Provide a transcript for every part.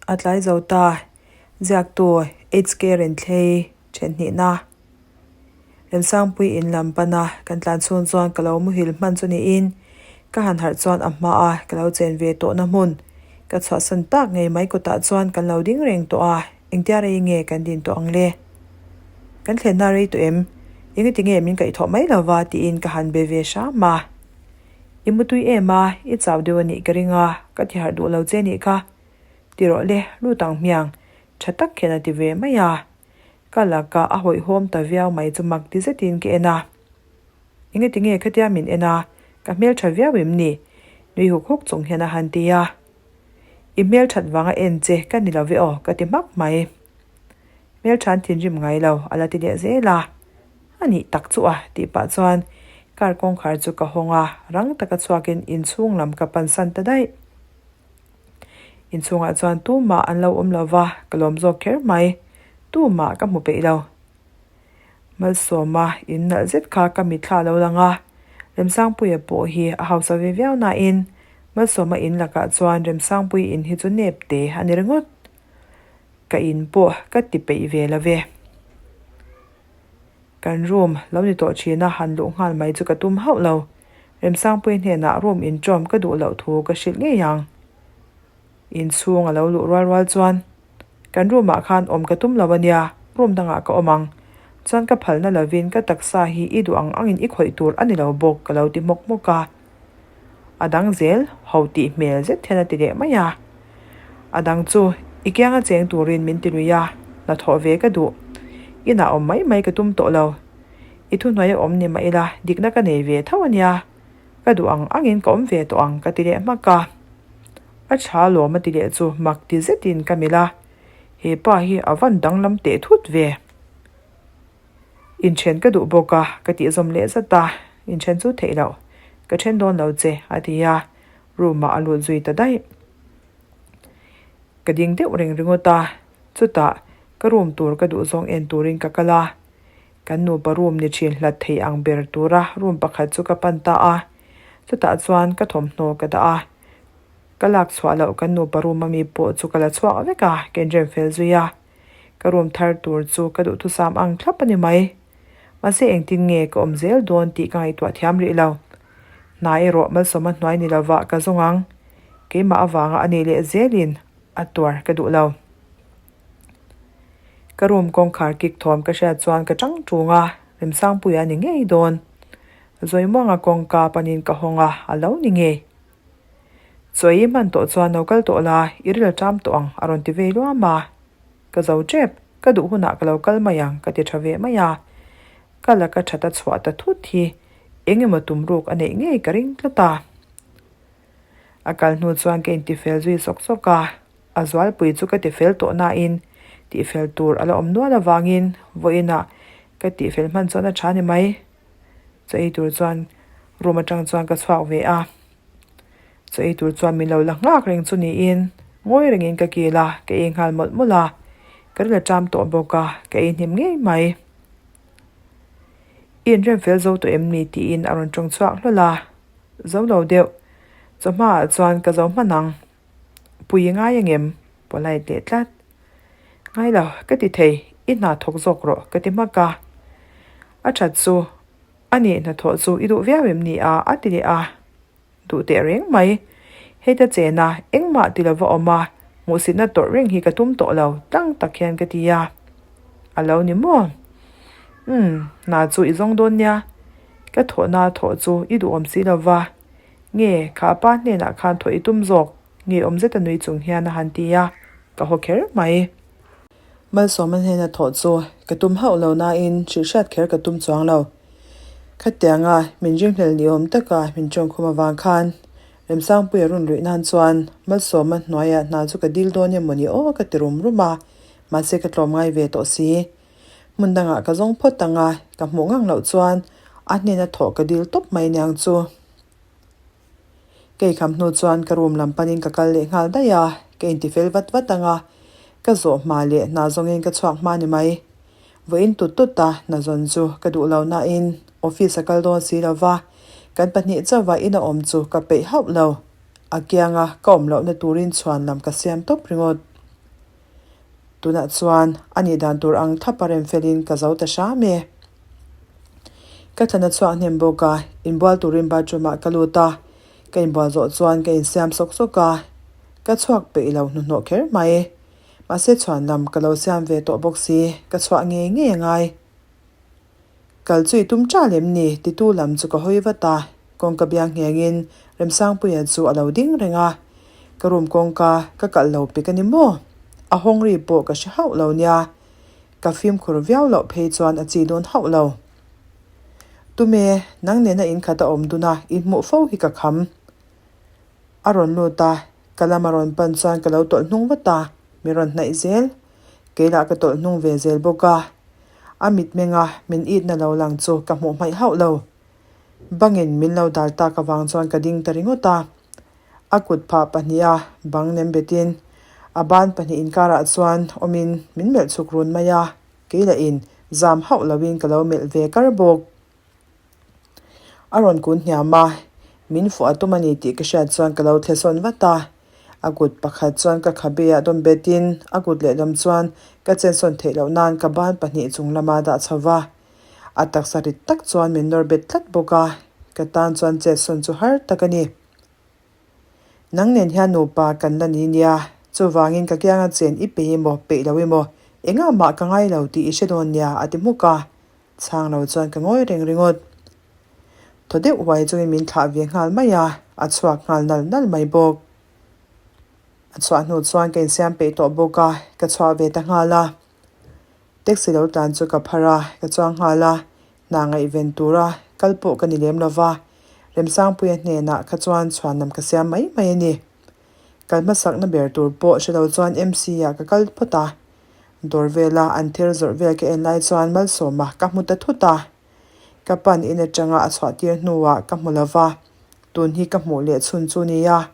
A tlai zo ta. Ziaktu HK Renthlei thenhnihna Remsangpui in lam pana kan tlan chhung chuan ka lo muhil hman chu niin ka han harh chuan a hma a ka lo chen ve tawhna hmun ka chhuahsan tak ngei mai kawtah chuan kan lo ding reng tawh a, engtia rei nge kan din tawh ang le? Kan thlenna rei tawh em? Engati nge min kaihthawh mai lova tiin ka han be ve hram a. I mutui em a, i chau deuh a nih ka ring a, ka ti harh duh lo che nih kha. Ti rawh le, lut ang hmiang, tha tak hian a ti ve mai a. Ka laka a hawihhawm ta viau mai chu mak ti zetin ka en a. Engati nge khatia min en a, ka hmeltha viau em ni? Nui huk huk chung hian a han ti a. I hmelthat vanga en che ka ni lo ve aw, ka ti hmak mai. Hmeltha'n thinrim ngai lo, a la ti leh zel a. A nih tak chu a, tih pah chuan car kawngkhar chu ka hawng a, rang taka chhuakin inchhung lam ka pansan ta daih. Inchhungah chuan tumah an lo awm lo va, ka lawm zawk kher mai. Tumah ka hmu peih lo. Malsawma in nalh zet kha ka mitthla lo lang a, Remsangpuia pawh hi a hausa ve viau nain Malsawma in lakah chuan Remsangpui in hi chu nep te a ni ringawt. Ka in pawh ka ti peih ve lo ve. Kan room lo ni tawh thin a, han luh nghal mai chu ka tum hauh lo. Remsangpui hnenah room inṭawm ka duh loh thu ka hrilh ngei ang. Inchhung a lo luh rual rual chuan, Kan room ah khan awm ka tum lo a nia, room dangah ka awm ang. Chuan ka phalna lovin ka taksa hi i duh ang angin i khawih tur a ni lo bawk ka lo ti hmawk hmawk a. A dang zel ho tih hmel zet hian a ti leh mai a. A dang chu i kianga cheng turin min ti lui a, hnathawh ve ka duh. Inah awm mai mai ka tum tawh lo. I thuhnuai a awm ni mah ila dikna ka nei ve tho a nia. Ka duh ang angin ka awm ve tawh ang ka ti leh hmak a. A tha lawm a ti leh chu mak ti zetin ka melh a. He pa hi a van danglam teh thut ve. Inthen ka duh bawk a, ka tih zawm leh zat a, inthen chu theih loh, ka then dawn lo che, a ti a, room ah a lut zui ta daih. Ka ding deuh reng ringawt a, chutah ka room tur ka duh zawng en turin ka kal a, kan nupa room ni thin hlat thei ang ber tura room pakhat chu ka pan ta a, chutah chuan ka thawmhnaw ka dah a, ka lak chhuah loh kan nupa room ami pawh chu ka la chhuak vek a, ka inrem fel zui a. Ka room thar tur chu ka duhthusam ang thlap a ni mai. Mahse engtin nge ka awm zel dawn tih ka ngaihtuah thiam rih lo. Hna erawh malsawma hnuai ni lova ka zawng ang. Keimah avanga a nih leh zelin a tuar ka duh lo. Ka room kawngkhar kik thawm ka hriat chuan ka tang tung a, Remsangpuia a ni ngei dawn. Zawimuanga kawngka panin ka hawng a, a lo ni ngei. Chawi hman tawh chuan lo kal tawh la, i ril a ṭam tawh ang a rawn ti vei luam a. Ka zo ṭep, ka duh hunah ka lo kal mai ang ka ti ṭha ve mai a. Ka laka ṭhat a chhuah ta thut hi eng emaw tum ruk a neih ngei ka ring tlat a. A kal hnu chuan ka intifel zui sawk sawk a, a zualpui chu ka tifel tawh nain tihfel tur a la awm nual avangin vawiinah ka tihfel hman chuan a ṭha ni mai. Chaw ei tur chuan room atang chuan ka chhuak ve a, chaw ei tur chuan min lo la nghak reng chu niin ngawi rengin ka kil a, ka ei nghal mawlh mawlh a, ka ril a ṭam tawh bawk a, ka ei hnim ngei mai. I inrem fel zo tawh em ni tiin a rawn ṭawng chhuak hlawl a, zo lo deuh, chawhmaah chuan ka zo hman ang. Pui i ngai angem? Polite leh tlat. Ngai lo, ka ti thei, i hna thawk zawk rawh, ka ti hmak a. A that chu, a nih hnathawh chu i duh viau em ni a? a ti leh a. Duh teh reng mai. Heta chena engmah ti lova awm a, hmuhsitna tawrh reng hi ka tum tawh lo, tlang tak hian ka ti a. A lo ni maw? Umm, hna chu i zawng dawn nia. Ka thawhna thawh chu i duhawm si lova. Nge, kha pa hnenah khan thawh i tum zawk, nge awm zeta nui chung hian a han ti a, ka haw kher mai. Malsawma hnena thawh chu ka tum hauh lo nain hrilhhriat kher ka tum chuang lo. Khatianga min ringhlel ni awm taka min tawngkhum avang khan Remsangpuia run luih nan chuan Malsawma hnuaiah hna chu ka dil dawn em mawni aw ka ti rum rum a, mahse ka tlawm ngai ve tawh si. Hmun dangah ka zawng phawt ang a, ka hmuh ngang loh chuan a hnena thawh ka dil tawp mai niang chu. Ka ikham hnu chuan ka room lam panin ka kal leh nghal daih a, ka intifel vat vat ang a, ka zawh hma leh hna zawngin ka chhuak hma ni mai. Vawiin tut tut a hna zawn chu ka duh lo nain office a kal dawn si lo va, kan pahnih chauha in a awm chu ka peih hauh lo. A kianga ka awm lohna turin chhuan lam ka siam tawp ringawt. Tunah chuan a nih dan tur ang thlapa rem felin ka zo ta hram e. Ka thlan a chhuak hnem bawk a, inbual turin bathroom ah ka lut a, ka inbual zawh chuan ka insiam sawk sawk a, ka chhuak peih lo hnuhnawh kher mai. Mahse chhuan lam ka lo siam ve tawh bawk si, ka chhuah ngei ngei a ngai. Kal chu i tum ṭal em ni? titu lam chu ka hawi vat a, kawngka biang nghengin Remsangpuia chu a lo ding reng a, ka room kawngka ka kalh lo pek a ni maw? A hawng ri pawh ka hre hauh lo nia, ka fimkhur viau loh phei chuan a chi dawn hauh lo. Tume, nang nena inkhat a awm dun a, inhmuh fo hi ka kham. A rawn lut a, ka lam a rawn pan chuan ka lo tawlh hnung vat a, min rawn hnaih zel. Kei lah ka tawlh hnung ve zel bawk a. A mitmenga min itna lo lang chu ka hmuh hmaih hauh lo. Bangin min lo dal tak avang chuan ka ding ta ringawt a. A kut phah pahniha bang nem betin a ban pahnih inkarah chuan awmin min melh chhuk run mai a, kei lahin zam hauh loin ka lo melh ve kar bawk. A rawn kun hniam a, min fuh a tum a ni tih ka hriat chuan ka lo thle sawn vat a. A kut pakhat chuan ka khabe ah dawm betin a kut lehlam chuan ka chensawn theih loh nan ka ban pahnih chung lama dah chho va. A taksa rit tak chuan min nawr bet tlat bawk a, ka tan chuan chetsawn chu har tak a ni. Nang nen hian nupa kan la ni nia, chuvangin ka kianga chen i peih emaw peih lo emaw engah mah ka ngai lo tih i hre dawn nia a ti hmuk a. Chhang lo chuan ka ngawi reng ringawt. Thaw deuh huai chungin min thlah ve nghal mai a, a chhuak nghal nal nal mai bawk. A chhuah hnu chuan ka insiam peih tawh bawk a, ka chhuah ve ta nghal a. Taxi lo tlan chu ka phar a, ka chuang nghal a, hna ngaihven tura kal pawh ka ni lem lo va, Remsangpuia hnenah kha chuan chhuanlam ka siam mai mai a ni. Kal hmasakna ber tur pawh hre lo chuan MC ah ka kal phawt a, Dawr vela an thil zawrh vel ka en lai chuan Malsawma ka hmu ta thut a. Ka pan in atanga a chhuah tir hnuah ka hmu lo va, tun hi ka hmuh leh chhun chu nia.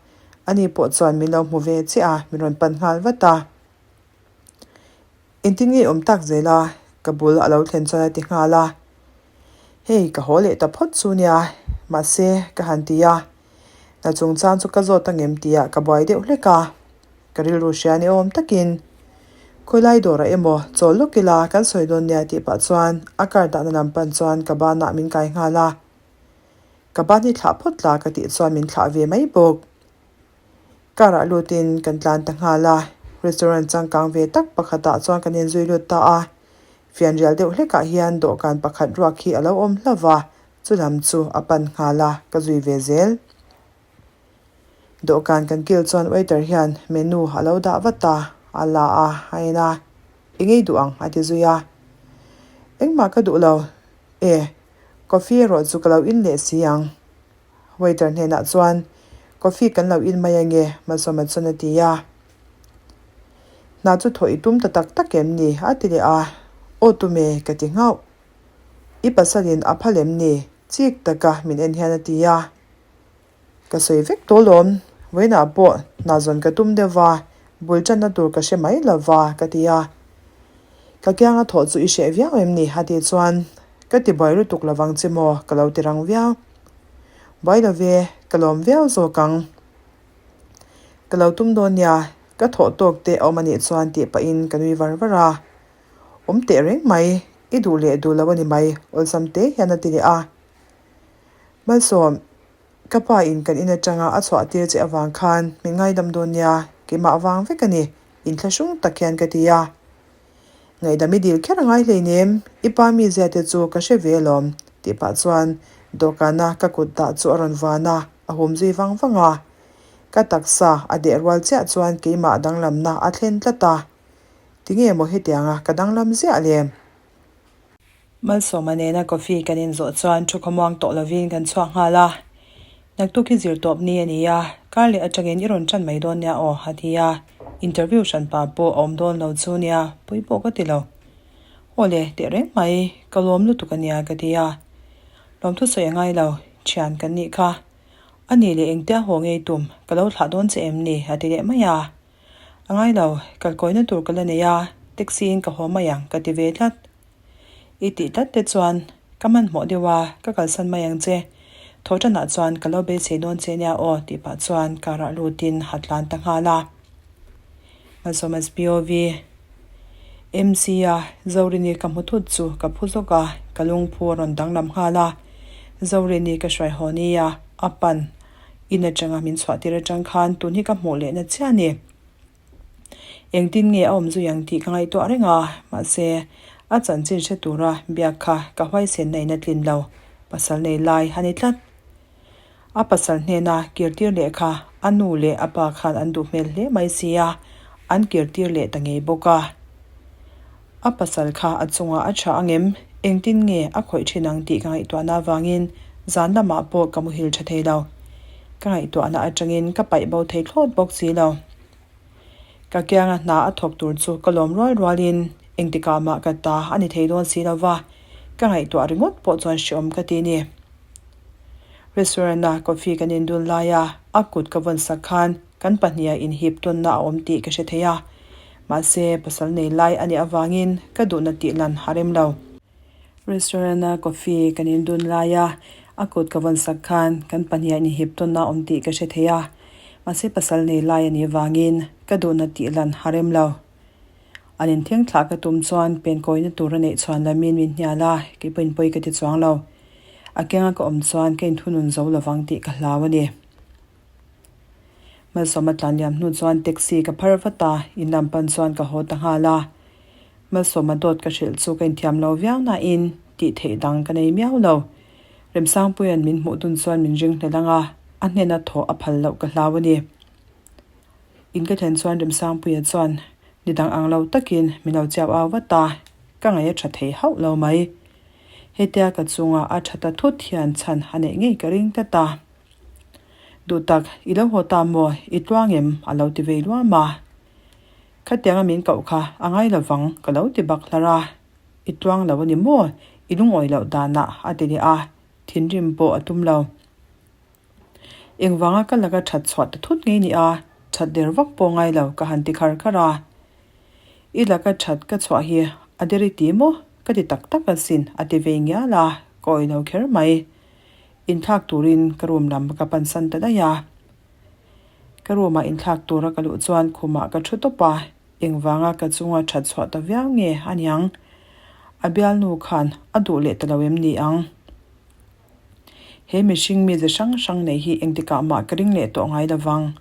Ani pawh chuan min lo hmu ve chiah a, min rawn pan nghal vat a. Engtin nge awm tak zel a? Ka bul a lo thlen chuan a ti nghal a. Hei ka haw leh ta phawt chu nia, mahse ka han ti a. Hna chungchang chu ka zawt angem tihah ka buai deuh hlek a. Ka rilru hria ni awm takin khawilai dawrah emaw chawl lawk ila kan sawi dawn nia tih pah chuan a car dahna lam pan chuan ka banah min kai nghal a. Ka ban hi thlah phawt la ka tih chuan min thlah ve mai bawk. Car ah lutin kan tlan ta nghal a, restaurant changkang ve tak pakhatah chuan kan inzui lut ta a. Fianrial deuh hlekah hian dawhkan pakhat ruak hi a lo awm hlauh a, chulam chu a pan nghal a, ka zui ve zel. Dawhkan kan kil chuan waiter hian menu a lo dah vat a, a la a, a en a, Eng ei duh ang? a ti zui a. Engmah ka duh lo e, coffee erawh chu ka lo in leh si ang. Waiter hnenah chuan, Coffee kan lo in mai ange, Malsawma chuan a ti a. Hna chu thawh i tum ta tak tak em ni? a ti leh a. Aw tum e, ka ti nghauh. I pasalin a phal em ni? Chik taka min en hian a ti a. Ka sawi vek tawh lawm, vawiinah pawh hna zawn ka tum deuh va, bul tanna tur ka hre mai lo va, ka ti a. Ka kianga thawh chu i hreh viau em ni? a tih chuan, Ka ti buai lutuk lovang che maw? ka lo ti rang viau. Buai lo ve, ka lawm viau zawk ang. Ka lo tum dawn nia, ka thawh tawk te a awm a nih chuan tih pahin ka nui var var a. Awm teh reng mai, i duh leh duh lo a ni mai, awlsam te hian a ti leh a. Malsawm, ka pa in kan in atanga a chhuah tir che avang khan min ngaidam dawn nia, keimah vang vek a ni, inthlahrung tak hian ka ti a. Ngaihdam i dil kher a ngai hleinem, i pa mizia te chu ka hre ve alawm, tih pah chuan dawhkana ka kut dah chu a rawn van a, a hum zui vang vang a. Ka taksa a deh rual chiah chuan keimah danglamna a thlen tlat a. Tinge maw hetianga ka danglam ziah le? Malsawma nena coffee kan inzawh chuan thu khawmuang tawh lovin kan chhuak nghal a. Naktuk hi zir tawp ni a ni a, kar leh atangin i rawn tan mai dawn nia aw a ti a. Interview hran pa pawh a awm dawn lo chu nia, pui pawh ka ti lo. Aw le, teh reng mai, ka lawm lutuk a nia ka ti a. Lawmthu sawi a ngai lo, thian kan nih kha. A nih leh engtia haw ngei tum, ka lo thlah dawn che em ni a ti leh mai a. A ngai lo, kalkawina tur ka la nei a, taxi in ka haw mai ang ka ti ve tlat. I tih tlat te chuan ka hmanhmawh deuh a, ka kalsan mai ang che. Thawhṭanah chuan ka lo beisei dawn che nia aw tih pah chuan car ah lutin ha tlan ta nghal a. Malsawmas POV. MC-a Zorini ka hmu thut chu ka phu zawk a, ka lungphu a rawn danglam nghal a. Zorini ka hruai haw nia, a pan in atanga min chhuah tir atang khan tun hi ka hmuh lehna chiah a ni. Engtin nge a awm zui ang tih ka ngaihtuah reng a, mahse a chanchin hre tura biak kha ka huaisenna in a tlin lo, pasal nei lai a ni tlat. A pasal hnena kirtir leh kha a nu leh a pa khan an duh hmel hle mai si a, an kirtir leh ta ngei bawk a. A pasal kha a chungah a tha ang em? Engtin nge a khawih thin ang tih ka ngaihtuahna avangin zan lamah pawh ka muhil tha thei lo. Ka ngaihtuahna atangin ka paih bo thei thlawt bawk si lo. Ka kianga hna a thawk tur chu ka lawm rual rualin engtikah mah ka ta a ni thei dawn si lo va, ka ngaihtuah ringawt pawh chuan hreawm ka ti ni. Restaurant-a coffee kan indun laia a kut ka vawn sak khan kan pahniha inhip tawnna a awm tih ka hre thei a, mahse pasal nei lai a nih avangin ka duhna tih lan a rem lo. Restaurant-a coffee kan indun laia a kut ka vawn sak khan kan pahniha inhip tawnna a awm tih ka hre thei a, mahse pasal nei lai a nih avangin ka duhna tih lan a rem lo. An inthleng thlah ka tum chuan penkawina tur a neih chhuan lamin min hnial a, kei pawhin pawi ka ti chuang lo. A kenga ka awm chuan ka inthunun zo lovang tih ka hlau a ni. Malsawma tlan liam hnu chuan taxi ka phar vat a, in lam pan chuan ka haw ta nghal a. Malsawma dawt ka hrilh chu ka inthiam lo viau nain tih theih dang ka nei miau lo. Remsangpuia'n min hmuh dun chuan min ring hlel ang a, a hnena thawh a phal loh ka hlau a ni. In ka thlen chuan Remsangpuia chuan ni dang ang lo takin min lo chiau au vat a, ka ngaih a tha thei hauh lo mai. Hetia ka chunga a tha ta thut hian chhan a neih ngei ka ring tlat a. Duh tak, i lo haw ta maw? I tluang em? a lo ti vei luam a. Khatianga min koh kha a ngai lovang ka lo ti bak hlar a. I tluang lo a ni maw? I lungawi loh danah a ti leh a, thinrim pawh a tum lo. Engvanga ka laka that chhuah ta thut ngei ni a, that der vak pawh ngai lo ka han ti khar khar a. I laka that ka chhuah hi a der i ti maw? Ka ti tak tak asin a ti ve ngial a, ka awih lo kher mai. Inthlak turin ka room lam ka pansan ta daih a. Ka room ah inthlak tura ka luh chuan khumah ka thu tawp a, engvanga ka chunga that chhuah ta viau nge a niang? A bialnu khan a duh leh ta lo em ni ang? He mihring mize hrang hrang nei hi engtikah mah ka ring leh tawh ngai lovang.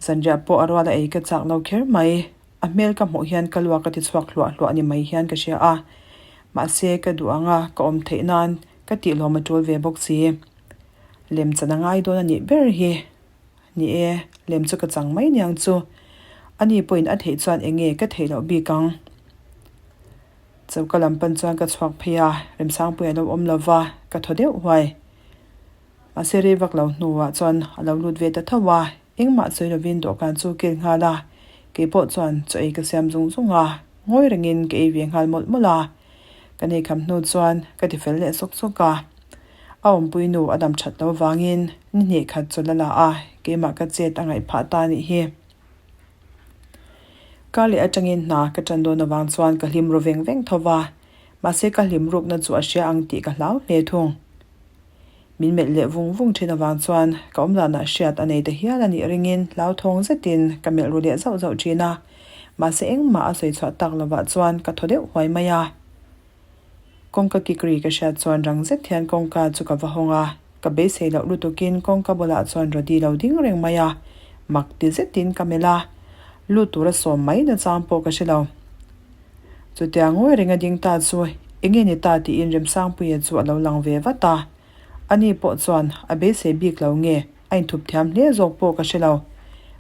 Zanriah pawh a ruala ei ka chak lo kher mai. A hmel ka hmuh hian ka luak a ti chhuak hluah hluah ni mai hian ka hria a. Mahse ka duh anga ka awm theih nan ka tih lawm a tul ve bawk si. Lem chan a ngai dawn a nih ber hi. Ni e, lem chu ka chang mai niang chu. Ani pawhin a theih chuan eng nge ka theih loh bik ang. Choka lam pan chuan ka chhuak phei a, Remsangpuia lo awm lo va, ka thaw deuh huai. Mahse rei vak lo hnuah chuan a lo lut ve ta tho a, engmah sawi lovin dawhkan chu kil nghal a, kei pawh chuan chaw ei ka siam zung zung a, ngawi rengin ka ei ve nghal mawlh mawlh a. Ka nei kham hnu chuan ka ti fel leh sawk sawk a. A awmpui nu a dam that lo vangin ni hnih khat chaw la la a, keimah ka chet a ngaih phah ta a nih hi. Kar leh atangin hna ka tan dawn avang chuan ka hlim ru veng veng tho va, mahse ka hlim rukna chu a hria ang tih ka hlau hle thung. Min melh leh vung vung thin avang chuan ka awm danah hriat a nei ta hial a nih ringin hlauthawng zetin ka melh ru leh zauh zauh thin a, mahse engmah a sawi chhuah tak lovah chuan ka thaw deuh huai mai a. Kawngka kik ri ka hriat chuan rang zet hian kawngka chu ka va hawng a, ka beisei loh lutukin kawngka bulah chuan Rody lo ding reng mai a, mak ti zetin ka melh a, lut tura sawm mai nachang pawh ka hre lo. Chutia ngawi reng a ding ta chu enge ni ta tiin Remsangpuia chu a lo lang ve vat a, ani pawh chuan a beisei bik lo nge a inthup thiam hle zawk pawh ka hre lo.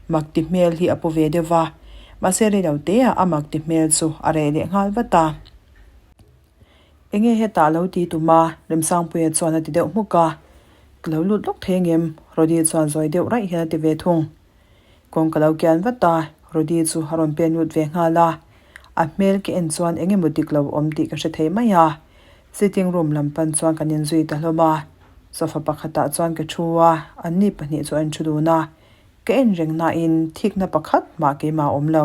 Mak ti hmel hi a pu ve deuh va, mahse rei lo teah a mak ti hmel chu a reh leh nghal vat a. Enge hetah lo ti tum a? Remsangpuia chuan a ti deuh hmuk a. Ka lo lut lawk thei angem? Rody chuan zawi deuh raih hian a ti ve thung. Kawng ka lo kian vat a, Rody chu a rawn pen lut ve nghal a. A hmel ka en chuan eng emaw dik lo awm tih ka hre thei mai a. Sitting room lam pan chuan kan inzui ta hlawm a. Sofa pakhatah chuan ka thu a, anni pahnih chu an thu dun a. Ka en reng nain thikna pakhat mah keimah a awm lo.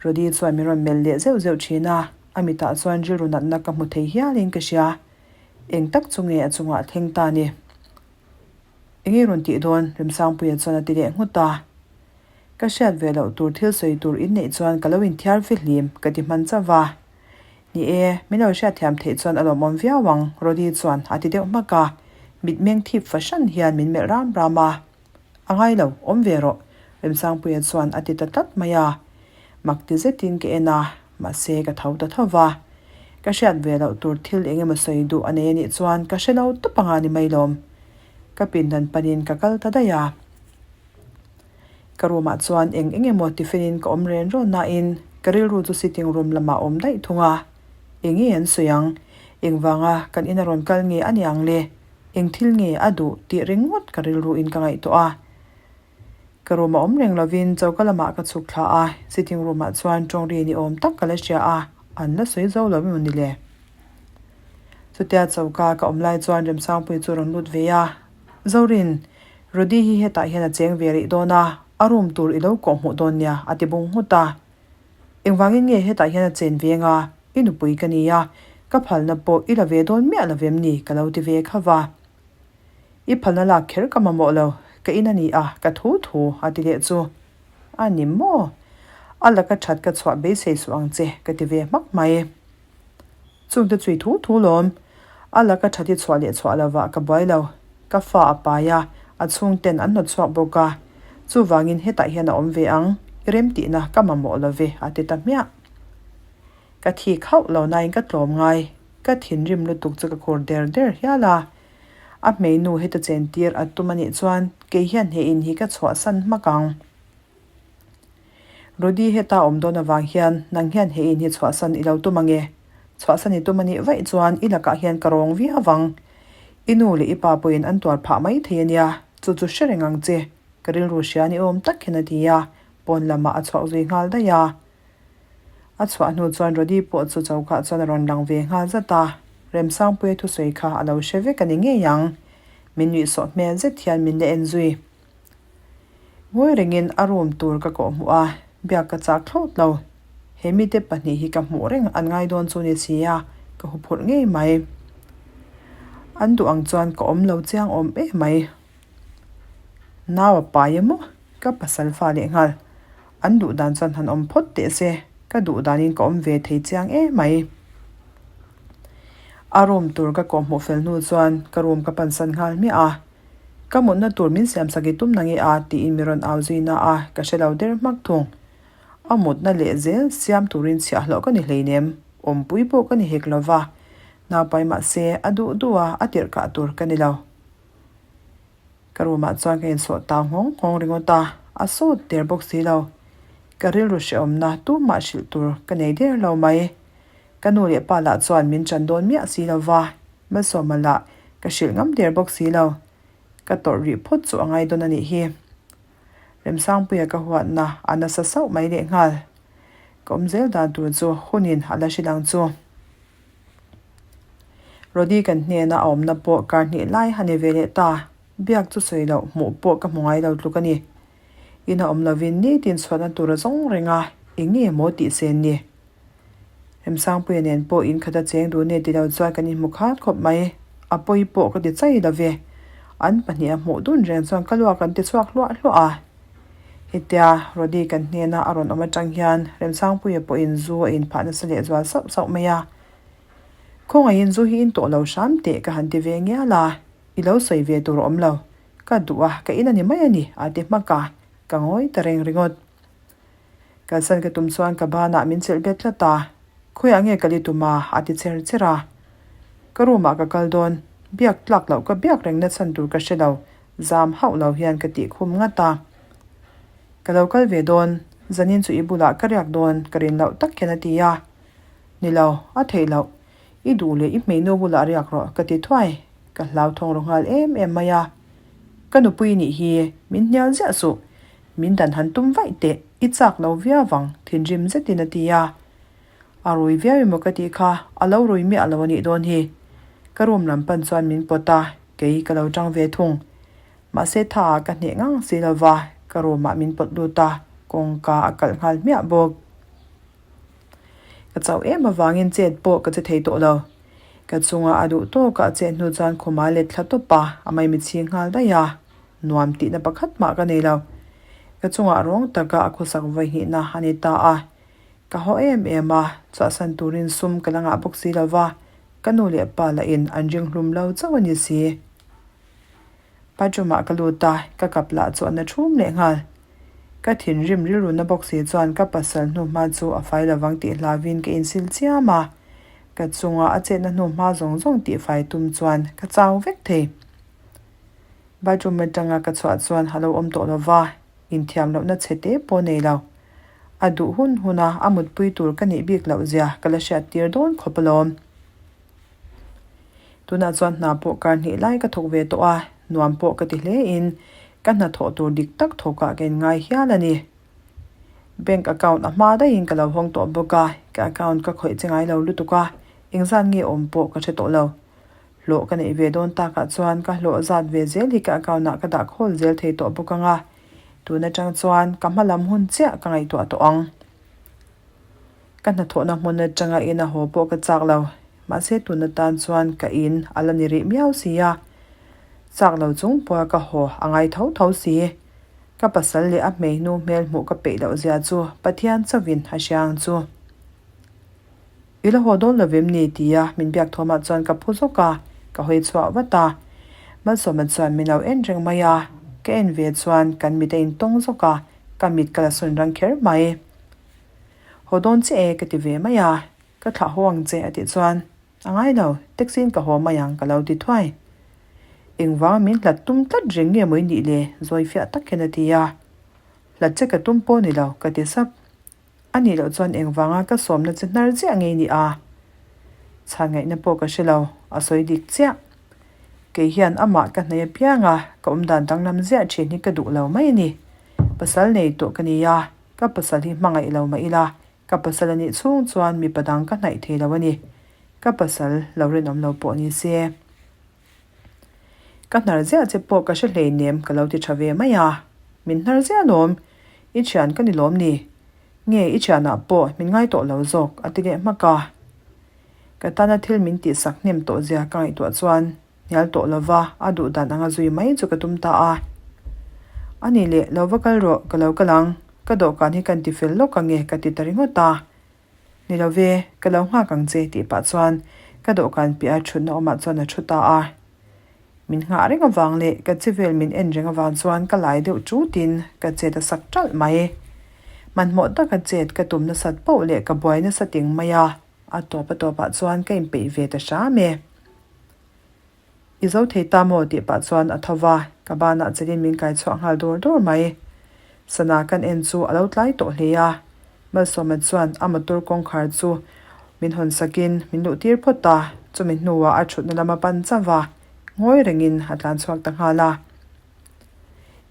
Rody chuan min rawn melh leh zeuh zeuh thin a, a mitah chuan rilru natna ka hmu thei hialin ka hria. Eng tak chu nge a chungah thleng ta ni? Enge rawn tih dawn? Remsangpuia chuan a ti leh nghut a. Ka hriat ve loh tur thil sawi tur in neih chuan ka lo inthiar fihlim ka ti hman chauh va. Ni e, min lo hriatthiam theih chuan a lawmawm viau ang, Rody chuan a ti deuh hmak a, mitmeng thip fahran hian min melh ram ram a. A ngai lo, awm ve rawh, Remsangpuia chuan a ti ta tlat mai a. Mak ti zetin ka en a, mahse ka tho ta tho va. Ka hriat ve loh tur thil eng emaw sawi duh a nei a nih chuan ka hre lo tawp anga ni mai lawm. Ka pindan panin ka kal ta daih a. Ka room ah chuan eng eng emaw tifenin ka awm ren rawn nain ka rilru chu sitting room lamah a awm daih thung a. Eng nge an sawi ang? Engvanga kan ina rawn kal nge a ni ang le? Eng thil nge a duh tih ringawt ka rilru in ka ngaihtuah a. Ka room a awm reng lovin choka lamah ka chhuk thla a, sitting room ah chuan tawngri ni awm tak ka la hria a, an la sawi zo lo emaw ni le? Chutia choka ka awm lai chuan Remsangpui chu a rawn lut ve a, Zorin, Rody hi hetah hian a cheng ve rih dawn a, a room tur i lo kawh hmuh dawn nia, a ti bung nghut a. Engvangin nge hetah hian a chen ve anga, i nupui ka ni a, ka phalna pawh i la ve dawn miah lo vem ni, ka lo ti ve kha va. I phalna lak kher ka mamawh lo, ka in a ni a, ka thu thu, a ti leh chu. A ni maw? A laka that ka chhuah beisei suh ang che, ka ti ve hmak mai. Chungte chui thu thu lawm. A laka that i chhuah leh chhuah lovah ka buai lo. Ka fa a pai a, a chhungten an hnawt chhuak bawk a. Chuvangin hetah hian a awm ve ang, i remtihna ka mamawh lo ve, a ti ta hmiah. Ka thik hauh lo nain ka tlawm ngai. Ka thinrim lutuk chu ka khur der der hial a. A hmeinu heta chentir a tum a nih chuan kei hian he in hi ka chhuahsan hmak ang. Rody heta awm dawn avang hian nang hian he in hi chhuahsan i lo tum ange. Chhuahsan i tum a nih vaih chuan i lakah hian ka rawng viau vang. I nu leh i pa pawhin an tuar phah mai thei a nia, chu chu hre reng ang che, ka rilru hria ni awm tak hian a ti a, pawn lamah a chhuak zui nghal daih a. A chhuah hnu chuan Rody pawh chu chokah chuan a rawn lang ve nghal zat a, Remsangpuia thusawi kha a lo hre vek a ni ngei ang. Min nuihsawh hmel zet hian min la en zui. Ngawi rengin a room tur ka kawh hmuh a, biak ka chak thlawt lo. He mite pahnih hi ka hmuh reng an ngai dawn chu ni si a, ka huphurh ngei mai. An duh ang chuan ka awm lo chiang awm em mai. Nau a pai emaw? Ka pasal fa leh nghal. An duh dan chuan han awm phawt teh se, ka duh danin ka awm ve thei chiang em mai. A room tur ka kawh hmuh fel hnu chuan ka room ka pansan nghal hmiah a. Ka mutna tur min siamsak i tum na nge a? tiin mi rawn au zui na a, ka hre lo der hmak thung. A mutna leh zel siam turin chhiahhlawh ka ni hleinem, awmpui pawh ka ni hek lo va, naupai mah se a duh duh a, a tirh kah tur ka ni lo. Ka room ah chuan ka insawh tau nghawng nghawng ringawt a, a sawt der bawk si lo. Ka rilru hrehawmna tumah hrilh tur ka nei der lo mai. Ka nu leh pa lah chuan min ṭan dawn miah si lo va, Malsawma lah ka hrilh ngam der bawk si lo. Ka tawrh rih phawt chu a ngai dawn a nih hi. Remsangpuia ka huatna a nasa sauh mai lehnghal. Ka awm zel dan tur chu hunin a la hrilh ang chu. Rody kan hnena a awmna pawh kar hnih lai a ni ve leh ta. Biak chu sawi loh hmuh pawh ka hmu ngai lo tluk a ni. Ina awm lovin nitin chhuatna tur a zawng reng a, eng nge maw tih sen ni. Remsangpuia nen pawh in khat a cheng dun e ti lo chuan kan inhmu khat khawp mai. A pawi pawh ka ti chai lo ve. An pahniha hmuh dun reng chuan ka luak an ti chhuak hluah hluah a. Hetia Rody kan hnena a rawn awm atang hian Remsangpuia pawhin zu a inphah nasa leh zual sauh sauh mai a. Khawngaihin zu hi in tawh lo hram teh ka han ti ve ngial a, i lo sawi ve tur a awm lo. Ka duh a, ka in a ni mai a ni, a ti hmak a, ka ngawi ta reng ringawt. Kalsan ka tum chuan ka banah min chelh bet tlat a, Khawiah nge kal i tum a? a ti cher cher a. Ka room ah ka kal dawn, biak tlak loh ka biak reng na chhan tur ka hre lo, zam hauh lo hian ka tih khum ngat a. Ka lo kal ve dawn, zanin chu i bulah ka riak dawn ka rin loh tak hian a ti a. Ni lo, a theih loh. I duh leh i hmeinu bulah riak rawh ka ti thuai, ka hlauthawng ru nghal em em mai a. Ka nupui nih hi min hnial ziah suh, Min dan han tum vaih teh, i chak lo viau vang, thinrim zetin a ti a. A rui viau emaw ka tih kha, a lo rui miah lo a nih dawn hi. Ka room lam pan chuan min pawt a, kei ka lo tang ve thung. Mahse tha ah ka hneh ngang si lo va, ka room ah min pawt lut a, kawngka a kalh nghal hmiah bawk. Ka chauh em avangin chet pawh ka che thei tawh lo. Ka chunga a duh tawkah a chet hnu chuan khuma let thla tawp a, a maimichhing nghal daih a. Nuam tihna pakhat mah ka nei lo. Ka chungah rawng taka a khawsak vawihnihna a ni ta a. Ka haw em em a, chhuahsan turin sum ka la ngah bawk si lo va, ka nu leh pa lahin an ring hlum lo chauh a ni si. Bathroom-ah ka lut a, ka kap lah chu a na thum leh nghal. Ka thinrim rilruna bawk si chuan ka pasal hnuhma chu a fai lovang tih hlauhin ka insil chiam a, ka chunga a chetna hnuhma zawng zawng tihfai tum chuan ka chau vek thei. Bathroom atanga ka chhuah chuan a lo awm tawh lo va, inthiam lohna chhe te pawh nei lo. A duh hun huna a mutpui tur ka nih bik loh zia ka la hriat tir dawn khawp alawm. Tunah chuan hna pawh kar hnih lai ka thawk ve tawh a, nuam pawh ka ti hle in ka hnathawh tur dik tak thawkah ka inngai hial a ni. Bank account a hma daihin ka lo hawng tawh bawk a, ka account ka khawih che ngai lo lutuk a, engzat nge awm pawh ka hre tawh lo. Hlawh ka neih ve dawn takah chuan ka hlawh zat ve zel hi ka account ah ka dah khawl zel thei tawh bawk ang a, tun atang chuan ka hma lam hun chiah ka ngaihtuah tawh ang. Ka hnathawhna hmun atanga in a haw pawh ka chak lo, mahse tun atan chuan ka in a la ni rih miau si a, chak lo chung pawha ka haw a ngai tho tho si. Ka pasal leh a hmeinu hmel hmuh ka peih loh zia chu Pathian chauhin a hria ang chu. I la haw dawn lo vem ni? tia min biak thawmah chuan ka phu zawk a, ka hawi chhuah vat a. Malsawma chuan min lo en reng mai a, ka en ve chuan kan mit a intawng zawk a, ka mit ka la sawn rang kher mai. Haw dawn che e ka ti ve mai a, ka thlah haw ang che a tih chuan, A ngai lo, taxi in ka haw mai ang ka lo ti thuai. Engvang min hlat tum tlat reng nge maw i nih le? Zawi fiah tak hian a ti a. Hlat che ka tum pawh ni lo, ka ti sap. A nih loh chuan engvanga ka sawmna che hnar chiah nge i nih a? Chhan ngaihna pawh ka hre lo, a sawi dik chiah. Kei hian amah ka hnaih apiang a, ka awmdan danglam ziah thin hi ka duh lo mai a ni. Pasal nei tawh ka ni a, Ka pasal hi hmangaih lo mah ila, ka pasal a nih chhung chuan mipa dang ka hnaih thei lo a ni. Ka pasal lo rinawm lo pawh ni se. Ka hnar ziah che pawh ka hre hleinem ka lo ti tha ve mai a. Min hnar ziah lawm, i thian ka ni lawm ni? Nge i thianah pawh min ngai tawh lo zawk a ti leh hmak a. Ka tana thil min tihsak hnem tawh zia ka ngaihtuah chuan Hnial tawh lova a duh dan anga zui mai chu ka tum ta a. A nih leh, lo va kal rawh, ka lo kal ang, ka dawhkan hi kan ti fel lawk ang e ka ti ta ringawt a. Ni lo ve, ka lo nghak ang che tih pah chuan ka dawhkan piah a thutna awmah chuan a thu ta a. Min nghah reng avang leh ka chi vel min en reng avang chuan ka lai deuh chutin ka chet a sak ṭalh mai. Hmanhmawh taka chet ka tum nasat poh leh ka buai nasa ting mai a, a tawp a tawpah chuan ka inpeih ve ta hram e. I zo thei ta maw? tih pah chuan a tho va, ka banah chelin min kai chhuah nghal dawr dawr mai. Sana kan en chu a lo tlai tawh hle a, Malsawma chuan a motor kawngkhar chu min hawn sakin min luh tir phawt a, chumi hnuah a thutna lam a pan chauh va, ngawi rengin a tlan chhuak ta nghal a.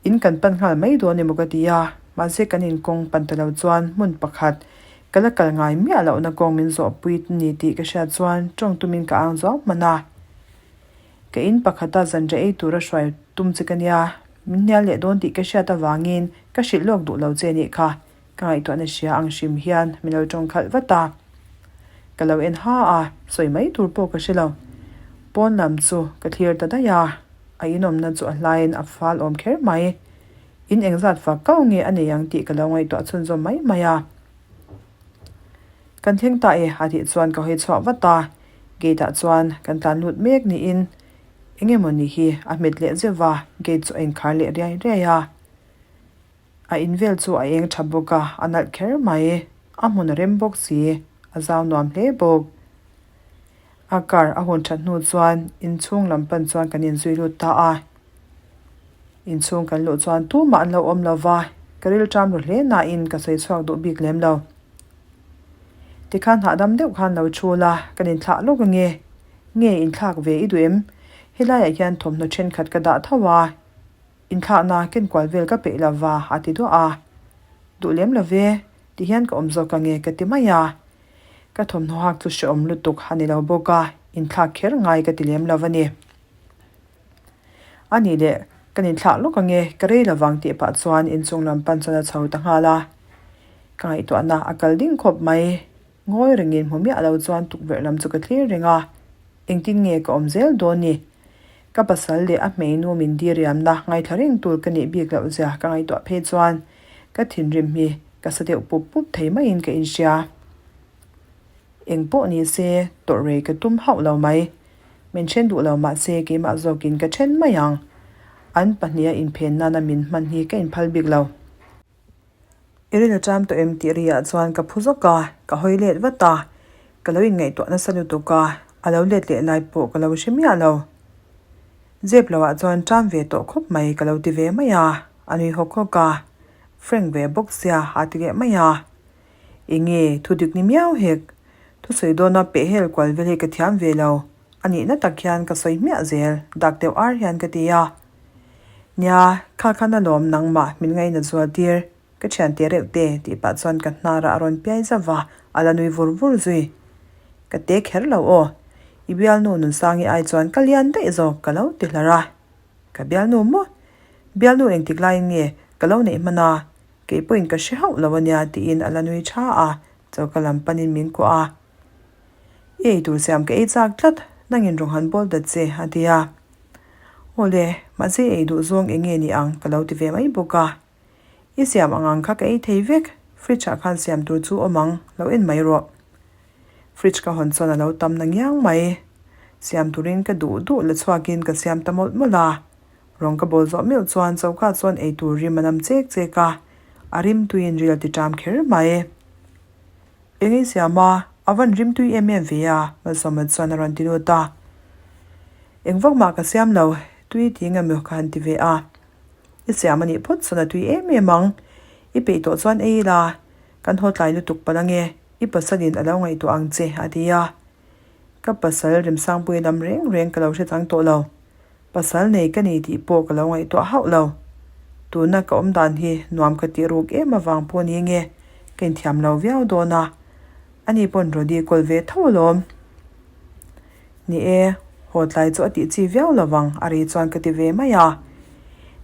In kan pan nghal mai dawn emaw ka ti a, mahse kan inkawng pan ta lo chuan hmun pakhat ka la kal ngai miah lohna kawng min zawhpui ni tih ka hriat chuan tawng tumin ka ang zuau hman a. Ka in pakhata zanriah ei tura hruai tum che ka nia, min hnial leh dawn tih ka hriat avangin ka hrilh lawk duh lo che nih kha, ka ngaihtuahna hria ang hrim hian min lo tawng khalh vat a. Ka lo en ha a, sawi mai tur pawh ka hre lo. Pawn lam chu ka thlir ta daih a, a inawmna chu a hlaiin a fal awm kher mai. In engzat fak kau nge a nei ang tih ka lo ngaihtuah chhunzawm mai mai a. Kan thleng ta e a tih chuan ka hawi chhuah vat a, gate ah chuan kan tlan lut mek niin eng emaw ni hi a hmet leh zeuh va, gate chu a inkhar leh riai riai a. A in vel chu a eng tha bawk a, a nalh kher mai. A hmun a rem bawk si, a zau nuam hle bawk. A car a hun that hnu chuan inchhung lam pan chuan kan inzui lut ta a. Inchhung kan luh chuan tumah an lo awm lo va, ka rilṭam ru hle nain ka sawi chhuak duh bik lem lo. Tikhan hahdam deuh khan lo chhul a, kan inthlah lawk ange. Nge inthlak ve i duh em? Helaiah hian thawmhnaw thenkhat ka dah tho a. Inthlahna ken kual vel ka peih lo va, a ti duah a. Duh lem lo ve, ti hian ka awm zawk ange ka ti mai a. Ka thawmhnaw hak chu hrehawm lutuk a ni lo bawk a, inthlak kher ngai ka ti lem lo a ni. A nih leh, kan inthlah lawk ange, ka rei lo vang tih pah chuan inchung lam pan chuan a chho ta nghal a. Ka ngaihtuahna a kal ding khawp mai. Ngawi rengin hmu miah lo chuan tukverh lam chu ka thlir reng a. Engtin nge ka awm zel dawn ni? Ka pasal leh a hmeinu min diriamna ngaithla reng tur ka nih bik loh zia ka ngaihtuah phei chuan. Ka thinrim hi ka sa deuh pup pup thei maiin ka inhria. Eng pawh ni se, tawrh rei ka tum hauh lo mai. Min then duh lo mah se keimah zawkin ka then mai ang. An pahniha inphen nana min hman hi ka inphal bik lo. I rin a ṭam tawh em tih riah chuan ka phu zawk a, ka hawi let vat a. Ka lo inngaihtuah nasa lutuk a, a lo let leh lai pawh ka lo hre miah lo. Zep lohah chuan ṭam ve tawh khawp mai ka lo ti ve mai a, a nui hawk hawk a. Frank ve bawk sia a ti leh mai a. Enge thu dik ni miau hek? Thusawi dawna pehhel kual vel hi ka thiam ve lo. A nihna tak hian ka sawi hmiah zel, dak deuh ar hian ka ti a. Nia, kha khan alawm nangmah min ngaina zual tir, ka thian te reuh te tih pah chuan ka hnarah a rawn piai zauh va, a la nui vur vur zui. Ka te kher lo aw, i bialnu Nunsangi ai chuan ka lian daih zawk ka lo ti hlar a. Ka bialnu maw? Bialnu engtik laiin nge ka lo neih hman a? Kei pawhin ka hre hauh lo a nia tiin a la nui tha a, choka lam panin min kuah a. I ei tur siam ka ei chak tlat, nangin rawn han bawl dat che a ti a. Awle, mahse i ei duh zawng eng nge ni ang ka lo ti ve mai bawk a. I siam ang ang kha ka ei thei vek, fridge ah khan siam tur chu awm ang, lo en mai rawh. Fridge ka hawn chuan a lo tam na ngiang mai. Siam turin ka duh duh la chhuakin ka siam ta mawlh mawlh a. Rawng ka bawl zawh meuh chuan choka chuan eitur rim a nam chek chek a, a rim tuiin ril a ti ṭam kher mai. Eng ei siam a, a van rim tui em em ve a, Malsawma chuan a rawn ti lut a. Eng vak mah ka siam lo, tui ti nge maw ka han ti ve a. I siam a nih phawt chuan a tui em em ang, i peih tawh chuan ei ila, kan haw tlai lutuk palh ange, i pasalin a lo ngaihtuah ang che, a ti a. Ka pasal Remsangpui lam reng reng ka lo hre chang tawh lo. Pasal nei ka ni tih pawh ka lo ngaihtuah hauh lo. Tuna ka awm dan hi nuam ka tih ruk em avang pawh ni nge ka inthiam lo viau dawn a, ani pawn Rody kawl ve tho alawm. Ni e, haw tlai chu a tih chi viau lo vang a ri chuan ka ti ve mai a.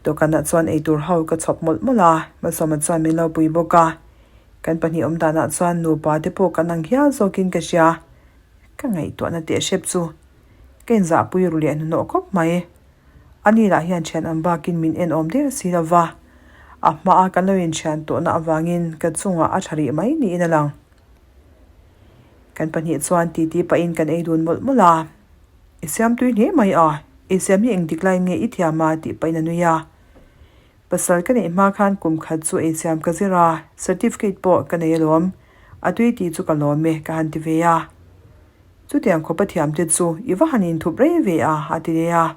Dawhkanah chuan eitur ho ka chhawp mawlh mawlh a, Malsawma chuan min lo pui bawk a. Kan pahnih awm danah chuan nupa te pawh kan ang hial zawkin ka hria. Ka ngaihtuahna teh hrep chu Ka inzahpui ru leh hnuhnawh khawp mai. Ani lah hian thian ang bakin min en awm der si lo va, a hmaa kan lo inthian tawhna avangin ka chungah a tha rih mai niin a lang. Kan pahnih chuan titi pahin kan ei dun mawlh mawlh a, I siam tui hle mai a, ei siam hi engtik laiin nge i thiam a tih pahin a nui a. Pasal ka neih hma khan kum khat chu ei siam ka zir a, certificate pawh ka nei alawm, a tui tih chu ka lawm e ka han ti ve a. Chutiang khawpa thiamte chu i va han inthup rei ve a, a ti leh a.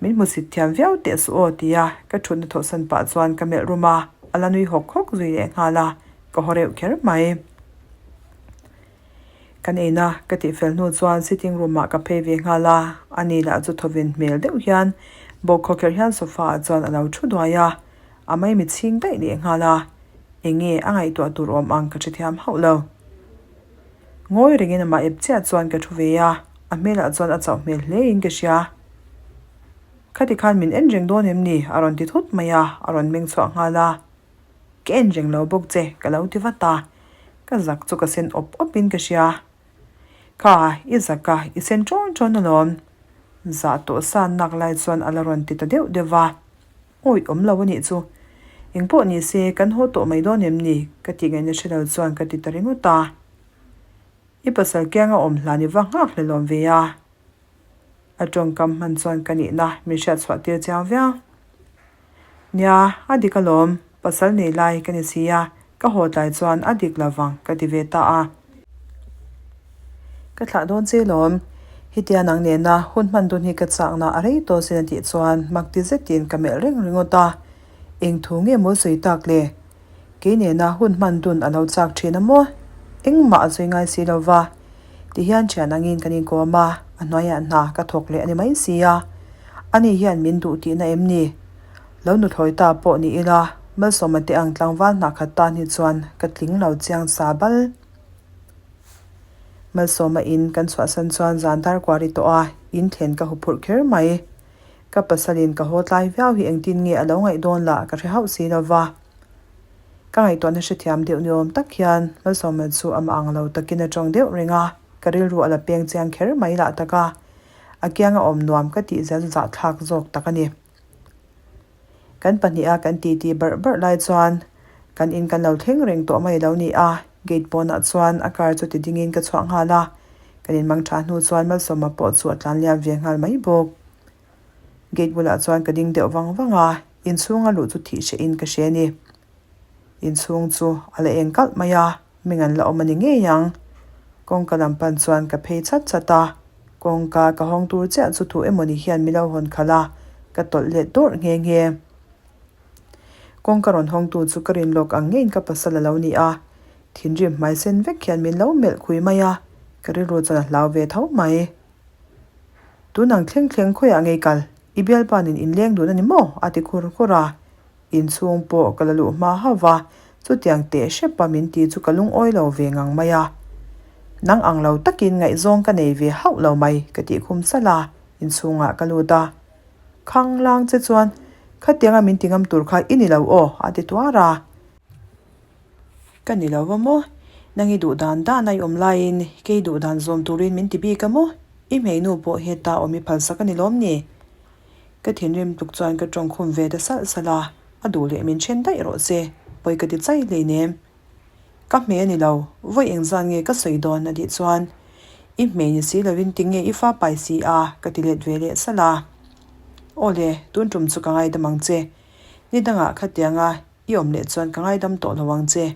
Min hmusit thiam viau teh suh aw tia ka thutna thawhsan pah chuan ka melh rum a, a la nui hawk hawk zui leh nghal a, ka haw reuh kher mai. Kan eina ka tihfel hnu chuan sitting room ah ka phei ve nghal a, ani lah chu thawven hmel deuh hian bawkhaw kher hian sofa ah chuan a lo thu duai a, a maimi chhing daih leh nghal a, eng nge a ngaihtuah tur awm ang ka hrethiam hauh lo. Ngawi rengin amah ep chiah chuan ka thu ve a, a hmelah chuan a chauh hmel hle in ka hria. Khati khan min en reng dawn em ni? a rawn ti thut mai a, a rawn meng chhuah nghal a. Ka en reng lo bawk che, ka lo ti vat a, ka zak chu ka sen awp awp in ka hria. Kha, i zak a, i sen ṭawn ṭawn alawm. Zah tawh san nak lai chuan a la rawn ti ta deuh deuh va. Awi awm lo a nih chu. Eng pawh ni se, kan haw tawh mai dawn em ni? Ka tih ngaihna hre lo chuan ka ti ta ringawt a. I pasal kianga awm hlan i va nghak hlelawm ve a. A tawngkam hman chuan ka nihna min hriat chhuah tir chiang viau. Nia, a dik alawm, pasal nei lai ka ni si a, ka haw tlai chuan a dik lo vang ka ti ve ta a. Ka thlah dawn che lawm. Hetia nang nena hun hman dun hi ka chakna a rei tawh sin a tih chuan mak ti zetin ka melh reng ringawt a. Eng thu nge maw sawi tak le? Kei nena hun hman dun a lo chak thin a maw? Engmah a sawi ngai si lo va. Tihian thian angin kan inkawm a, a hnuaiah hna ka thawk leh a ni mai si a. Ani hian min duh tihna em ni? Lo nuthlawi ta pawh ni ila, Malsawma te ang tlangval hna khat tan hi chuan ka tling lo chiang sa bal. Malsawma in kan chhuahsan chuan zan dar kuar i tawh a, in thlen ka huphurh kher mai. Ka pasalin ka haw tlai viau hi engtin nge a lo ngaih dawn lah ka hre hauh si lo va. Ka ngaihtuahna hrethiam deuh ni awm tak hian Malsawma chu amah ang lo takin a tawng deuh reng a, ka rilru a la peng chiang kher mai lah tak a. A kianga awm nuam ka tih zel zahthlak zawk tak a ni. Kan pahniha kan titi barh barh lai chuan kan in kan lo thleng reng tawh mai lo ni a, gate pawnah chuan a car chu ti dingin ka chhuah nghal a, kan inmang tha hnu chuan Malsawma pawh chu a tlan liam ve nghal mai bawk. Gate bulah chuan ka ding deuh vang vang a, inchhunga luh chu thih hreh in ka hre a ni. Inchhung chu a la eng kalh mai a, ming an la awm a ni ngei ang. Kawngka lam pan chuan ka phei chat chat a, kawngka ka hawng tur chiah chu thu emawni hian min lo hawn khalh a, ka tawlh let dawrh nghe nghe. Kawngka rawn hawngtu chu ka rin lawk ang ngeiin ka pasal a lo ni a, thinrim hmai sen vek hian min lo melh khui mai a, ka rilru chuan a hlau ve tho mai. Tunang thleng thleng khawiah ngei kal, i bialpa nen inleng dun a ni maw? a ti khur khur a. Inchhung pawh ka la luh hma hauh va, chutiang teh hrep a min ti chu ka lungawi lo ve ngang mai a. Nang ang lo takin ngaihzawng ka nei ve hauh lo mai, ka tih khum salh a, inchhungah ka lut a. Khang lang che chuan, Khatianga min ti ngam tur kha i ni lo aw, a ti tuar a. Ka ni lo va maw? Nang i duh dan dan a i awm laiin kei duh dan zawm turin min ti bik a maw? I hmeinu pawh heta awm i phalsak a ni lawm ni? Ka thinrim tluk chuan ka tawng khum ve ta salh salh a, a duh leh min then daih rawh se, pawi ka ti chai hleinem. Ka hmei a ni lo, vawi engzan nge ka sawi dawn a tih chuan, I hmei ni si lovin tinge i fa pai si a? ka ti let ve leh salh a. Aw le, tun tum chu ka ngaidam ang che. Ni dangah khatianga i awm leh chuan ka ngaidam tawh lo ang che.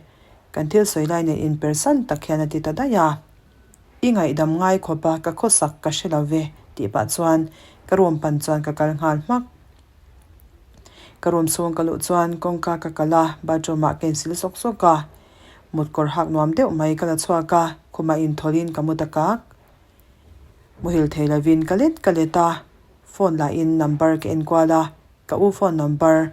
Kan thil sawi lai nen inpersan tak hian a ti ta daih a. I ngaihdam ngai khawp a, ka khawsak ka hre lo ve, tih pah chuan ka room pan chuan ka kal nghal hmak. Ka room chhung ka luh chuan kawngka ka kal a, bathroom ah ka insil sawk sawk a. Mut kawr hak nuam deuh mai ka la chhuak a, khumah inthawlhin ka mu ta kak. Muhil thei lovin ka let ka let a, phone lahin number ka enkual a, ka u phone number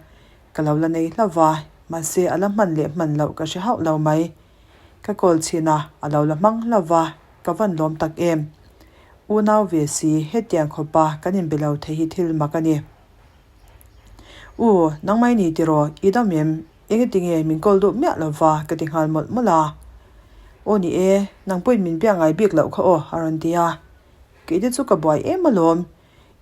ka lo la nei hlauh va, mahse a la hman leh hman loh ka hre hauh lo mai. Ka call chhin a, a lo la hmang hlauh va, ka van lawm tak em. Unau ve si, hetiang khawpa kan inbe lo thei hi thil mak a ni. U, nangmah i ni tiraw, i dam em? Engetinge min call duh miah lo va ka ti nghal mawlh mawlh a. Aw ni e, nang pawhin min biak ngai bik loh kha aw, a rawn ti a. Keite chu ka buai em alawm,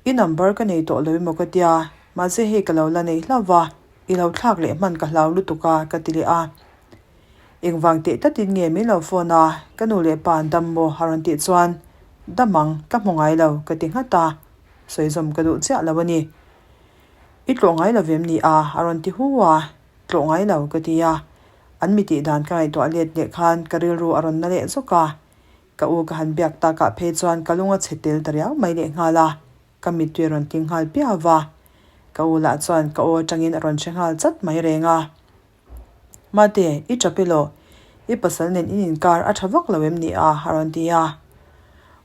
i number ka nei tawh lo emaw ka tia, mahse hei ka lo la nei hlauh va, i lo thlak leh hman ka hlau lutuk a, ka ti leh a. Engvang teh tatin nge min lo phone a, ka nu leh pa an dam maw? a rawn tih chuan, Dam ang, ka hmu ngai lo, ka ti nghat a, sawi zawm ka duh chiah lo a ni. I tlawh ngai lo vem ni a? a rawn ti hu a, Tlawh ngai lo, ka ti a. An mi tih dan ka ngaihtuah let leh khan ka rilru a rawn na leh zawk a, ka u ka han biak takah phei chuan ka lung a chhe tel ta riau mai lehnghal a, ka mittui a rawn tling nghal piau va. Ka u lah chuan ka aw atangin a rawn hre nghal chat mai reng a. Mate, i tap elaw? I pasal nen in inkar a tha vak lo em ni a? a rawn ti a.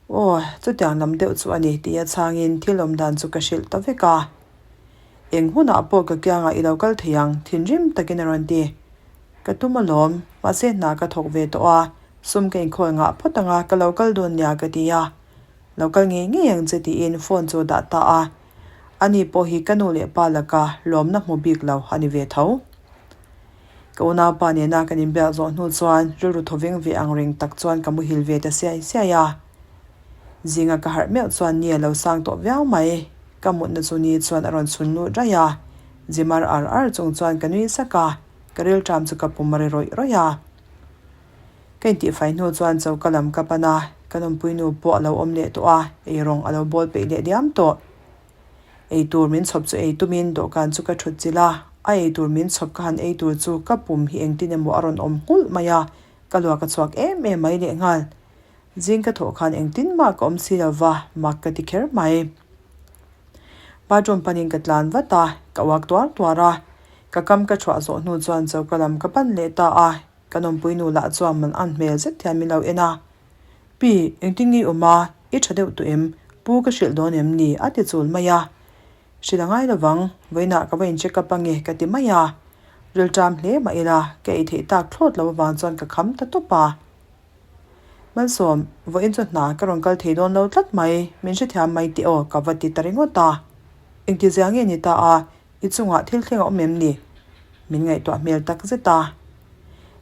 Aw, chutiang lam deuh chu a ni tih a chhangin thil awm dan chu ka hrilh ta vek a. Eng hunah pawh ka kiangah i lo kal thei ang, thinrim takin a rawn ti. Ka tum alawm, mahse hna ka thawk ve tawh a, sum ka inkhawl ngah phawt anga ka lo kal dawn nia ka ti a. Lo kal ngei ngei ang che tiin phone chu a dah ta a. Ani pawh hi ka nu leh pa laka lawmna hmu bik lo a ni ve tho. Ka unaupa nena kan inbiak zawh hnu chuan rilru thawveng ve ang reng tak chuan ka muhil ve ta siai siai a. Zinga ka harh meuh chuan ni a lo sang tawh viau mai. Ka mutna chu ni chuan a rawn chhun lut raih a. Zimar ar ar chung chuan ka nui sak a, ka rilṭam chu ka pum a ri rawih rawih a. Ka intihfai hnu chuan choka lam ka pan a, ka nunpuinu pawh a lo awm leh tawh a, eirawng a lo bawl peih leh diam tawh. Eitur min chhawp chu ei tumin dawhkan chu ka thut chilh a, a eitur min chhawp ka han ei tur chu ka pum hi engtin emaw a rawn awm nghulh mai a, ka luak a chhuak em em mai lehnghal. Zing ka thawh khan engtin mah ka awm si lo va, mak ka ti kher mai. Bathroom panin ka tlan vat a, ka uak tuar tuar a, ka kam ka thuah zawh hnu chuan choka lam ka pan leh ta a, Ka nawmpui nu lah chuan man an hmel zet hian min lo en a, Pi, engtin nge i awm a, i tha deuh tawh em? Pu ka hrilh dawn em ni? a ti chul mai a. Hrilh a ngai lovang, vawiinah ka va in check up ange ka ti mai a. Rilṭam hle mah ila, ka ei theih tak thlawt lo avang chuan ka kham ta tawp a. Malsawm, vawiin chu hna ka rawn kal thei dawn lo tlat mai, min hrethiam mai teh aw ka va ti ta ringawt a. Engtizia nge ni ta a, I chungah thil thleng a awm em ni? Min ngaihtuah hmel tak zet a.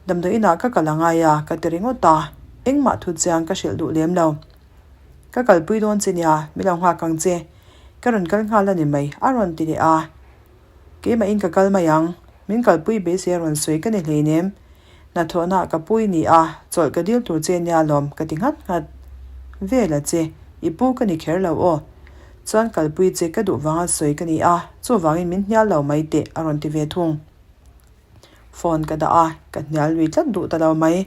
Damdawi inah ka kal a ngai a, ka ti ringawt a. Engmah thu chiang ka hrilh duh lem lo. Ka kalpui dawn che nia, mi lo nghak ang che. Ka rawn kal nghal a ni mai, a rawn ti leh a. Keimahin ka kal mai ang, min kalpui beisei a rawn sawi ka ni hleinem. Hnathawhnaah ka pui ni a, chawlh ka dil tur che nia lawm ka ti nghat nghat. Vel a che, i pu ka ni kher lo aw. Chuan kalpui che ka duh vanga sawi ka ni a, chuvangin min hnial lo mai teh a rawn ti ve thung. Phone ka dah a, ka hnial lui tlat duh ta lo mai.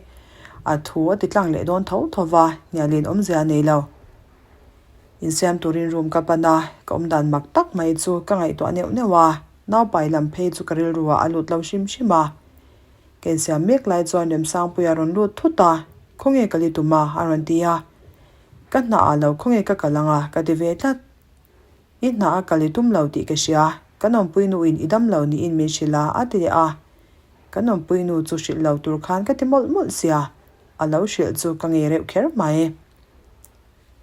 A thu a ti tlang leh dawn tho tho va, hnialin awmzia a nei lo. Insiam turin room ka pan a, ka awm dan mak tak mai chu ka ngaihtuah neuh neuh a, naupai lam phei chu ka rilru ah a lut lo hrim hrim a. Ka insiam mek lai chuan Remsangpuia a rawn lut thut a, Khawnge ka li tum a? a rawn ti a. Ka hna ah lo khawnge ka kal ang a? ka ti ve tlat. I hna a kal i tum lo tih ka hria, kan awmpui nuin i dam lo niin min hrilh a, a ti leh a. Kan awmpui nu chu hrilh lo tur khan ka ti mawlh mawlh sia, a lo hrilh chu ka ngei reuh kher mai.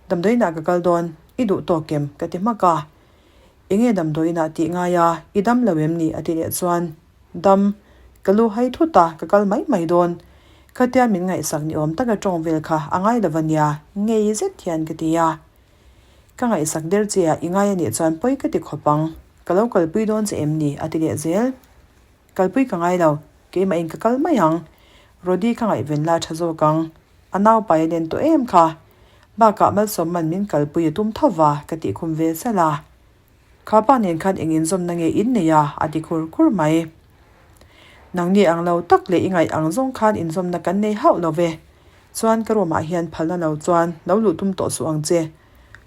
Damdawiinah ka kal dawn, i duh tawk em? ka ti hmak a. Enge damdawiinah tih ngai a, i dam lo em ni? a ti leh chuan, Dam, ka lu hai thut a, ka kal mai mai dawn. Khatia min ngaihsak ni awm taka tawng vel kha a ngai lo va nia, ngei zet hian ka ti a. Ka ngaihsak der che a, i ngai a nih chuan pawi ka ti khawp ang. Ka lo kalpui dawn che em ni? a ti leh zel. Kalpui ka ngai lo, keimahin ka kal mai ang. Rody ka ngaihven la tha zawk ang. A naupai a len tawh em kha. Bakah Malsawmman min kalpui a tum tho va, ka tih khum ve salh a. Kha pa nen khan eng inzawmna nge in nei a? a ti khur khur mai. Nangni ang lo tak leh i ngaih ang zawng khan inzawmna kan nei hauh lo ve. Chuan ka room ah hian phalna lo chuan lo luh tum tawh suh ang che.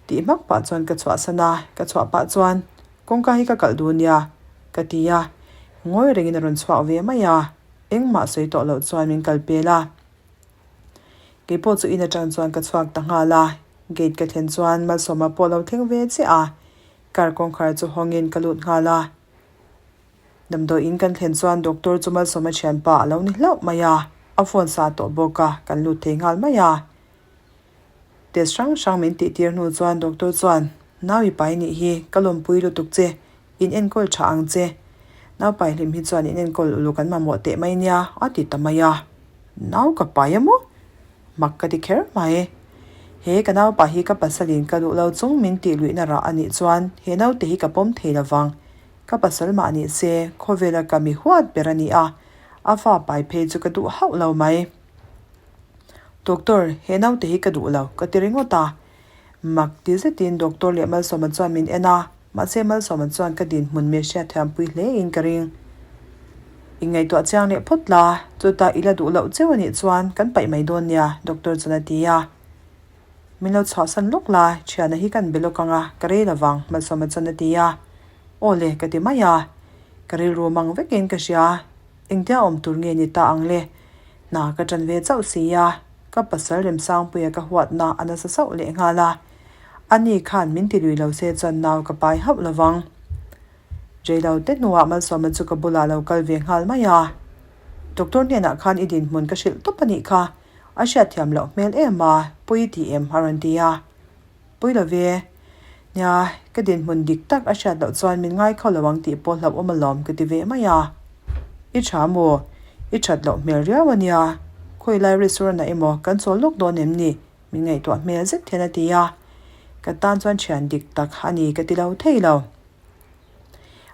Tih hmak pah chuan ka chhuahsan a, ka chhuah pah chuan kawngka hi ka kalh duh nia ka ti a, ngawi rengin a rawn chhuak ve mai a, engmah sawi tawh loh chuan min kal pel a. Keipawh chu in atang chuan ka chhuak ta nghal a, gate ka thlen chuan Malsawma pawh lo thleng ve chiah a, car kawngkhar chu hawngin ka lut nghal a. Damdawiin kan thlen chuan doctor chu Malsawma thianpa a lo ni hlauh mai a, a phone sa tawh bawk a, kan lut thei nghal mai a. Test hrang hrang min tih tir hnu chuan doctor chuan, Nau i pai nih hi, ka lawmpui lutuk che, in enkawl tha ang che. Nau pai hlim hi chuan in enkawl uluk an mamawh teh mai nia, a ti ta mai a. Nau ka pai a maw? Mak ka ti kher mai. He ka naupa hi ka pasalin ka duh lo chung min tih luihna rah a nih chuan he naute hi ka pawm thei lovang. Ka pasal mah ni se, khawvela ka mi huat ber a ni a, a fa pai phei chu ka duh hauh lo mai. Doctor, he naute hi ka duh lo, ka ti ringawt a. Mak ti zetin Doctor leh Malsawma chuan min en a, mahse Malsawma chuan ka dinhmun mi hriatthiampui hle in ka ring. Inngaihtuah chiang leh phawt la, chutah i la duh loh cheu a nih chuan kan paih mai dawn nia, Doctor chuan a ti a. Min lo chhuahsan lawk la, thiana hi kan be lawk ang a, ka rei lovang, Malsawma chuan a ti a. Aw le, ka ti mai a. Ka rilru mang vekin ka hria. Engtia awm tur nge ni ta ang le? Hna ka ṭan ve chauh si a, ka pasal Remsangpuia ka huatna a nasa sauh leh nghal a. Ani khan min ti lui lo se chuan nau ka pai hauh lovang. Reilo te hnuah Malsawma chu ka bulah lo kal ve nghal mai a. Doctor hnenah khan i dinhmun ka hrilh tawp a nih kha. A hriatthiam loh hmel em a, pui ti em a rawn ti a. Pui lo ve. Nia, ka dinhmun dik tak a hriat loh chuan min ngai kho lo ang tih pawh hlauhawm alawm ka ti ve mai a. I tha maw? I that loh hmel riau a nia. Khawilai restaurant ah emaw kan chawl lawk dawn em ni? Min ngaihtuah hmel zet hian a ti a. Ka tan chuan thian dik tak a ni ka ti lo thei lo.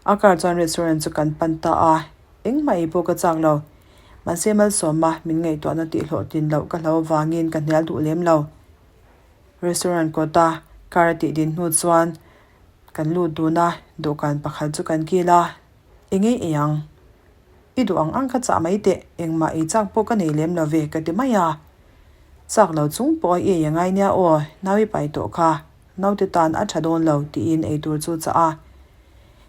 A car chuan restaurant chu kan pan ta a, engmah ei pawh ka chak lo. Mahse Malsawma min ngaihtuahna tih hlawhtlin loh ka hlo avangin ka hnial duh lem lo. Restaurant kawta car a tih din hnu chuan kan lut dun a, dawhkan pakhat chu kan kil a, Eng ei ei ang? I duh ang ang kha chah mai teh, engmah ei chak pawh ka nei lem lo ve ka ti mai a. Chak lo chung pawh a i ei a ngai nia aw, nau i pai tawh kha. Naute tan a tha dawn lo tiin eitur chu chah a.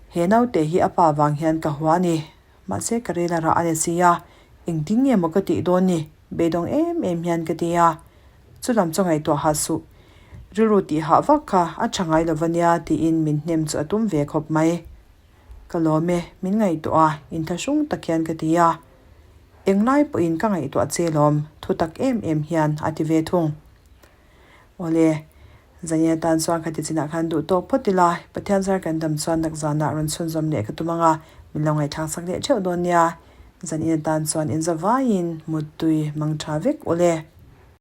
He naute hi a pa vang hian ka hua a ni. Mahse ka rel a rah a ni si a, engtin nge maw ka tih dawn ni? Beidawng em em hian ka ti a. Chulam chu ngaihtuah hah suh. Rilru tih hah vak kha a tha ngai lo va nia tiin min hnem chu a tum ve khawp mai. Ka lawm e, min ngaihtuah a, inthlahrung tak hian ka ti a. Englai pawhin ka ngaihtuah che lawm, thu tak em em hian a ti ve thung. Awle, Zania tan chuan khati chinah khan duh tawk phawt ila, Pathian zar kan dam chuan nak zanah rawn chhunzawm leh ka tum ang a, min lo ngaihthlak sak leh theuh dawn nia. Zanin atan chuan inzavaiin muttui mang tha vek ule.